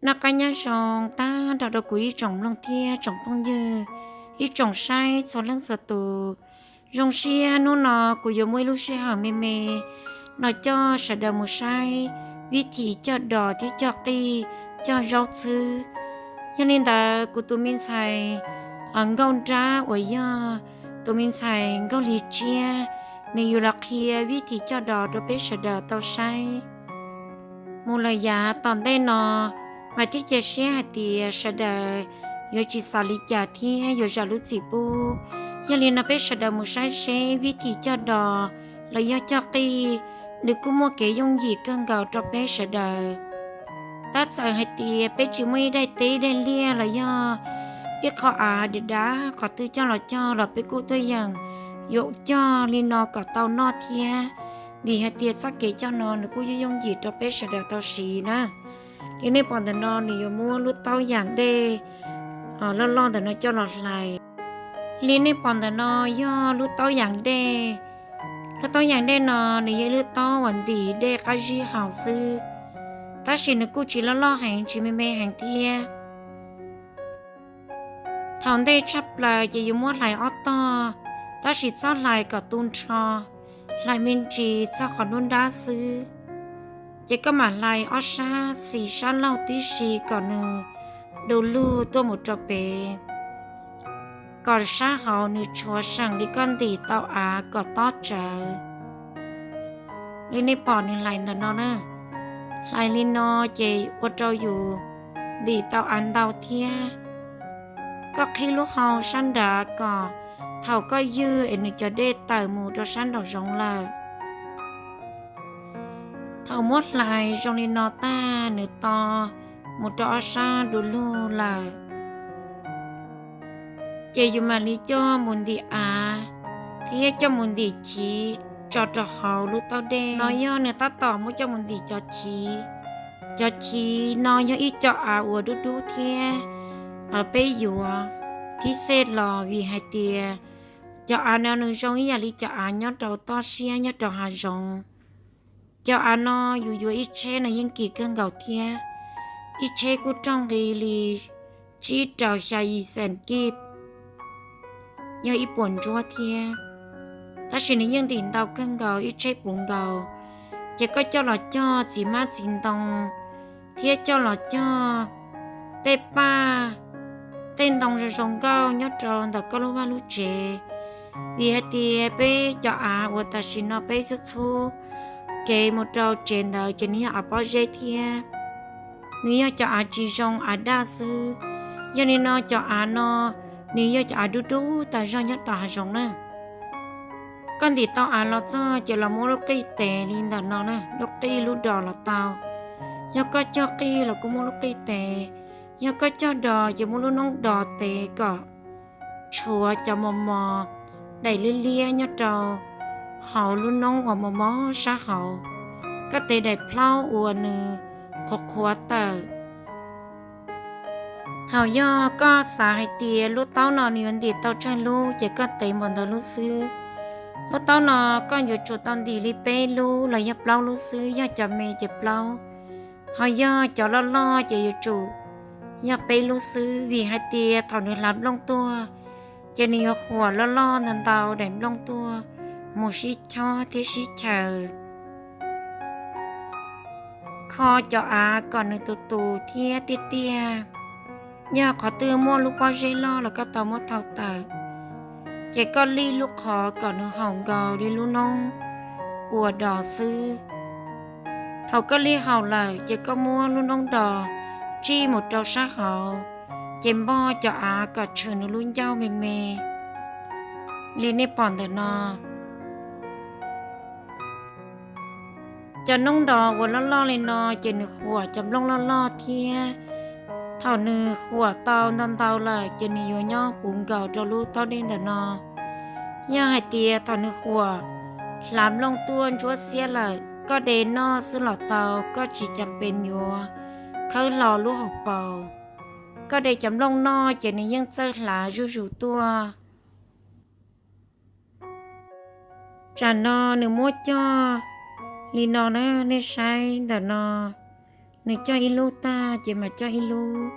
Noj qab nyob zoo tag nrho rau kuv ib tsoom mloog thiab tsoom phooj ywg, ib tsoom saib txhua leej txhua tus. Zoo siab hnub no kuv yuav muaj ib lub sij hawm me me no coj sawv daws mus saib vib thim cog dos thiab cog qij, cog zaub txhwb. Yog li ntawd kuv tus me ntxhais Nkauj Nrab uas yog tus me ntxhais Nkauj Lis Tshiab, nws yuav los qhia vib thim cog dos rau peb sawv daws tau saib. Mus lawm yav tom ntej no, mas thiab cia siab hais tias sawv daws yuav tsis xav li cas thiab yuav zam lub txim pub. Yog li no peb sawv daws mus saib seb vib thim cog dos los yog cog qij, nws kuj muaj kev yooj yim kawg nkaus rau peb sawv daws. Tab txawm hais tias peb tsis muaj ib daim teb daim liaj los yog ib qho av dav dav qhov twg coj los cog los peb kuj tuaj yeem yuav cog li no kom tau noj thiab, vim hais tias txoj kev cog no nws kuj yooj yooj yim rau peb sawv daws tau siv na. Li nej pom ntawm no nws yuav muab lub taub yas dej loj loj ntawm no coj los hlais. Li nej pom ntawm no yog lub taub yas dej. Lub taub yas dej no nws yog ib lub taub uas ntim dej qab zib haus xwb, tab sis nws kuj tsis loj loj heev tsis me me heev thiab. Thaum ntej tshaj plaws ces yuav muab hlais ob tog, tab sis txhob hlais kom tu nrho, hlais me ntsis txog qhov nruab nrab xwb. Ces koj mam hlais ob sab xis sab laug tib si kom nws du lug tuaj mus rau pem, kom sab hauv nws tshuav seem li koj ntim tau av kom tob tsawv. Li nej pom nws hlais ntawm no na, hlais li no ces ua rau yus ntim tau av ntau thiab. Koj qhib lub hau sab nrad kom thaum koj ywg es nws cov dej tawm mus rau sab nraum zoov lawm. Thaum muab hlais zoo li no tag nws to mus rau ob sab du lug lawm, ces yus mam li coj mus ntim av thiab coj mus ntim chiv tso rau hauv lub taub dej no. Yog nws tab tom muab coj mus ntim cov chiv. Cov chiv no yog ib co av uas dub dub thiab peb yuav thib xej los vim hais tias cov av no nws zoo ib yam li cov av nyob rau toj siab nyob rau hav zoov. Cov av no yus yuav ib tsheb no yeej kim kawg nkaus thiab. Ib tsheb kuj raug nqi li tsib rau xya yim xees kib, yog ib puas ntsuab thiab. Tab sis nws yeej ntim ntau kawg nkaus ib tsheb puv nkaus. Ces koj coj los cog txiv hmab txiv ntoo thiab coj los cog tej paj tej ntoo zoo zoo nkauj nyob rau ntawm koj lub vaj lub tsev. Vim hais tias peb cov av uas tam sim no peb xub txhub kev mus rau tsev ntawd ces nws yog av pob zeb thiab, nws yog cov av tsis zoo av daj xwb. Yog li no cov av no nws yog cov av dub dub tas zog nyob tom hav zoov na. Koj ntim tau av los txog ces los muab lub qij tev li ntawm no na, lub qij lub dos los tau. Yog koj cog qij los kuj muab lub qij tev, yog koj cog dos ces muab lub noob dos tev kom tshuav cov mos mos daim liab liab nyob rau hauv lub noob uas mos mos sab hauv. Koj tev daim plhaub uas nws qhuav qhuav tawm. Thaum yog koj xav hais tias lub taub no nws yuav ntim tau tsawg lub ces koj tev npaum ntawd lub xwb. Lub taub no koj yuav tsum tau ntim li peb lub los yog plaub lub xwb, yog cov me ces plaub, ho yog cov loj loj ces yuav tsum yog peb lub xwb, vim hais tias thaum nws hlav nplooj tuaj ces nws yuav huam loj loj ntau ntau daim nplooj tuaj mus sib chob thiab sib chaws. Kho cov av kom nws tus tus thiab tiaj tiaj. Yog qhov twg muaj lub pob zeb loj los koj tau muab thau tawm, ces koj lij lub qhov kom nws haum nkaus li lub noob uas dos xwb. Thaum koj lij haum lawm ces koj muab lub noob dos tsij mus rau sab hauv, ces npog cov av kom tshwm nws lub ncauj me me li nej pom ntawm no. Cov noob dos uas loj loj li no ces nws huam cov nplooj loj loj thiab. Thaum nws huam tau ntau ntau lawm ces nws yuav nyob puv nkaus rau lub taub dej ntawm no. Yog hais tias thaum nws huam hlav nplooj tuaj ntsuab xiab lawm, koj de noj xwb los tau, koj tsis cas pes yuav khawb hlo lub hauv paus. Koj de cov nplooj noj ces nws yeej txawj hlav zuj zus tuaj. Tsam no nws muab cog li no na, nej saib ntawm no, nws cog ib lub tag ces mam cog ib lub.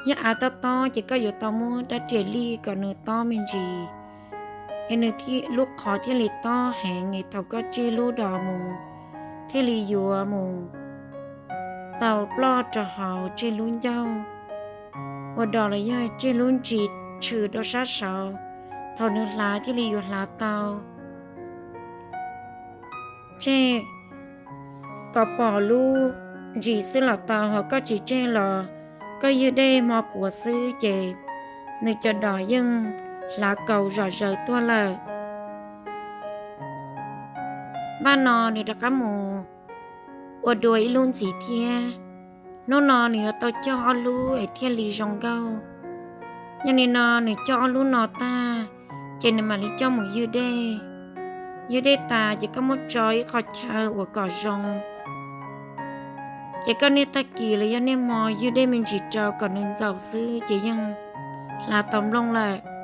Yog av tob tob ces koj yuav tau muab rab riam lij kom nws tob me ntsis, es nws lub qhov thiaj li tob heev es thaum koj tseg lub dos mus thiaj li yuav mus tau ploj rau hauv tseg lub ncauj ua dos los yog tseg lub ntsis tshwm rau sab saud, thaum nws hlav thiaj li yuav hlav tau. Tseg kom pom lub ntsis xwb los tau, ho koj tsis tseg los koj ywg dej hmo puav xwb ces nws cov dos yeej hlav kaus zom zaws tuaj lawm. Npaj no nws rov qab mus ua dua ib lub ntxiv thiab. Hnub no nws yuav tau cog ob lub es thiaj li zoo nkauj. Yog li no nws cog ob lub no tag, ces nws mam li coj mus ywg dej. Ywg dej tas ces koj muab tso ib qho chaw uas kom zoo, ces koj niaj tag kis los yog niaj hmo ywg dej me ntsis rau kom nws ntxaus xwb ces yeej hlav tau nplooj lawm.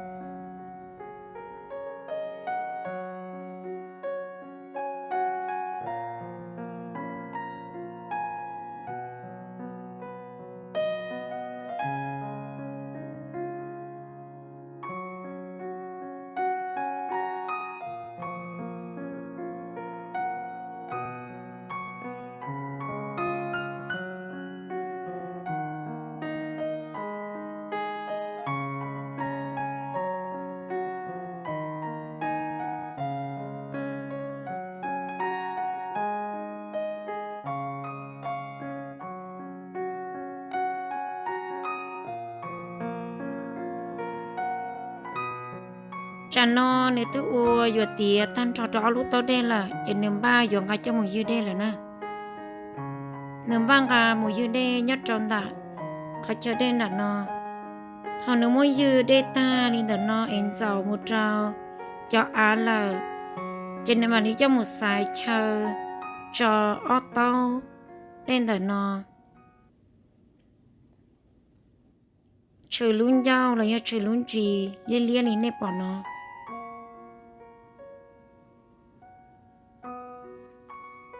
Tsam no nws twb ua yuav tiav tag nrho rau ob lub taub dej lawm, ces nws npaj yuav nqa coj mus ywg dej lawm na. Nws npaj nqa mus ywg dej nyob rau ntawm qhov chaw dej ntawm no. Thaum nws muab ywg dej tag li ntawm no es ntxaus mus rau cov av lawm, ces nws mam li coj mus xaiv chaw tso ob taub dej ntawm no, tshwm lub ncauj los yog tshwm lub ntsis liab liab li nej pom no.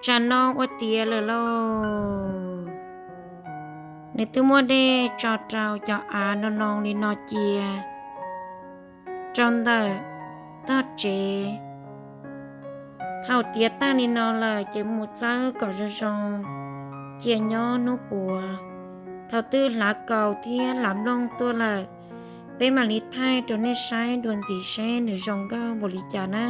Tsam no ua tiav lawm lauj. Nws twb muab dej tso rau cov av no no li no cia rau ntawm tog tsev. Thaum tiav tag li no lawm ces mus txawb kom zoo zoo, cia nyob hnub puav. Thaum twb hlav kaus thiab hlav nplooj tuaj lawm, peb mam li thaij rau nej saib dua ntxiv seb nws zoo nkauj npaum li cas na.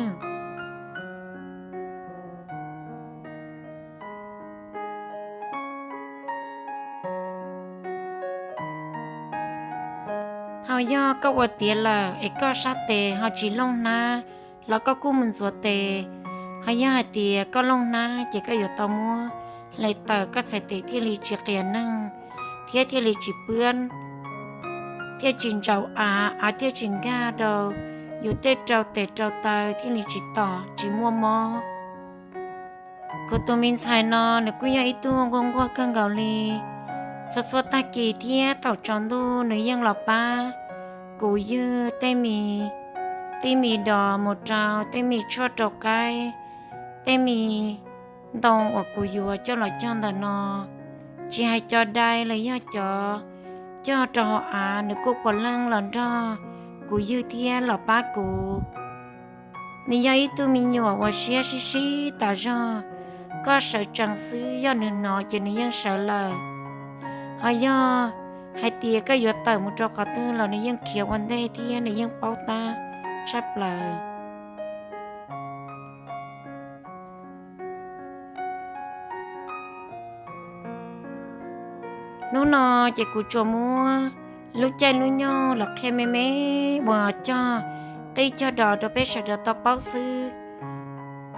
Thaum yog koj ua tiav lawm es koj sab tes ho tsis looj hnab los koj kuj mus ntxuav tes. Ho yog hais tias koj looj hnab ces koj yuav tau muab hle tawm koj txhais tes thiaj li tsis qias neeg thiab thiaj li tsis pwb, thiaj tsis ntsaum av, av thiaj tsis nkag rau yus tej rau tes rau taw thiaj li tsis tom tsis muaj mob. Kuv tus me ntxhais no nws kuj yog ib tug nquag nquag kawg nkaus li. Txhua txhua tag kis thiab thaum tsaus ntuj nws yeej los pab kuv ywg tej me, tej me dos mus rau tej me tshuaj rau qaib, tej me ntoo uas kuv yuav coj los cog ntawm no. Tsis hais cov dai los yog cov cog rau hauv av nws kuj puav leej los nrog kuv ywg thiab los pab kuv. Nws yog ib tug me nyuam uas siab sib sib tas zog, koj sawv tsees xwb yog nws hnov ces nws yeej sawv lawm. Ho yog hais tias koj yuav tawm mus rau qhov twg los nws yeej khiav ua ntej thiab nws yeej paub tab tshaj plaws. Hnub no ces kuv tsuas muab lub caij lub nyoog los qhia me me uas cog qij cog dos rau peb sawv daws tau paub xwb.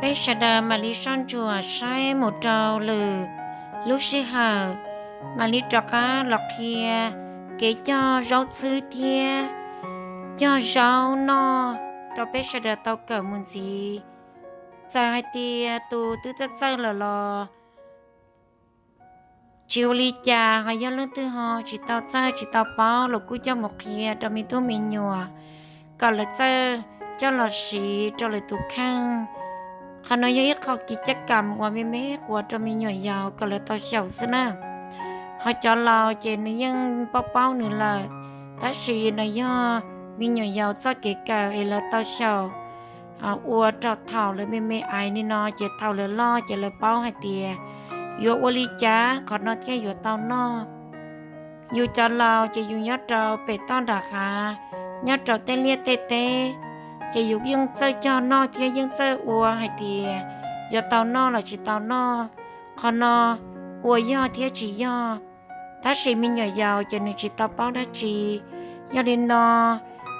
Peb sawv daws mam li soj ntsuam saib mus rau lwm lub sij hawm, mam li rov qab los qhia kev cog zaub txhwb thiab cog zaub noj rau peb sawv daws tau kawm mus ntxiv. Txawm hais tias tus twb txawj txawj lawm los tsis ua li cas, ho yog leej twg ho tsis tau txawj tsis tau paub los kuj coj mus qhia rau me tub me nyuam kom lawv txawj coj los siv rau lawv tus kheej. Qhov no yog ib qho kev coj kam uas me me quas rau me nyuam yaus kom lawv tau xyaum xwb na. Ho cov laus ces nws yeej paub paub nws lawm, tab sis no yog me nyuam yaus txoj kev kawm es lawv tau xyaum ua rau thaum lawv me me aiv li no, ces thaum lawv loj ces lawv paub hais tias yuav ua li cas qhov no thiaj yuav tau noj. Yus cov laus ces yus nyob rau pem toj nram hav, nyob rau tej liaj tej teb, ces yus yeej txawj cog noj thiab yeej txawj ua hais tias yuav tau noj los tsis tau noj, qhov no ua yog thiab tsis yog. Tab sis me nyuam yaus ces nws tsis tau paub dab tsi. Yog li no,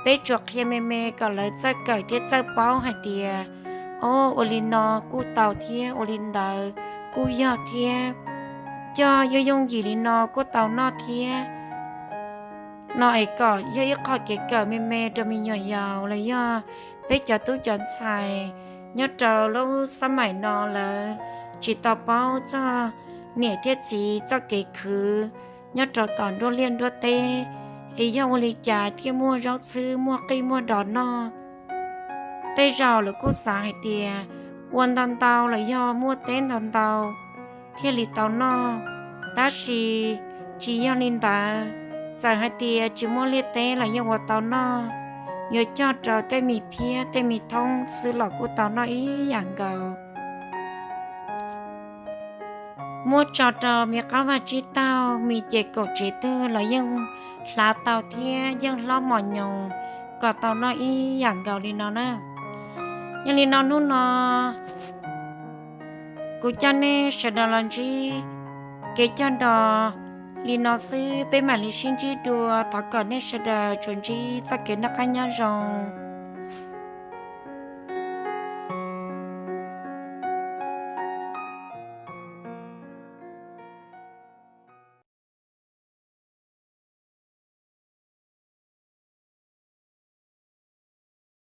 peb tsuas qhia me me kom lawv txawj kawm thiab txawj paub hais tias, o, ua li no kuj tau thiab, ua li ntawd kuj yog thiab, cog yooj yooj yim li no kuj tau noj thiab. No es kom yog ib qho kev kawm me me rau me nyuam yaus los yog peb cov tub cov ntxhais nyob rau lub xab maim no lawv tsis tau paub txog niam thiab txiv txoj kev khwv nyob rau tom nruab liaj nruab teb, es yog ua li cas thiaj muaj zaub txhwb muaj qij muaj dos noj. Tej zaum lawv kuj xav hais tias ua ntau ntau los yog muaj teb ntau ntau thiaj li tau noj, tab sis tsis yog li ntawd. Txawm hais tias tsis muaj liaj teb los yeej ua tau noj, yuav cog rau tej me phiab tej me thoob xwb los kuj tau noj ib yam nkaus. Muab tso rau me qab vaj tsib taug, me ces kaum tsev twg los yeej hlav tau thiab yeej hlob mos nyoos kom tau noj ib yam nkaus li no na. Yog li no hnub no kuv coj nej sawv daws los ntsib kev cog dos li no xwb, peb mam li sib ntsib dua. Thov kom nej sawv daws tsuas ntsib txoj kev noj qab nyob zoo.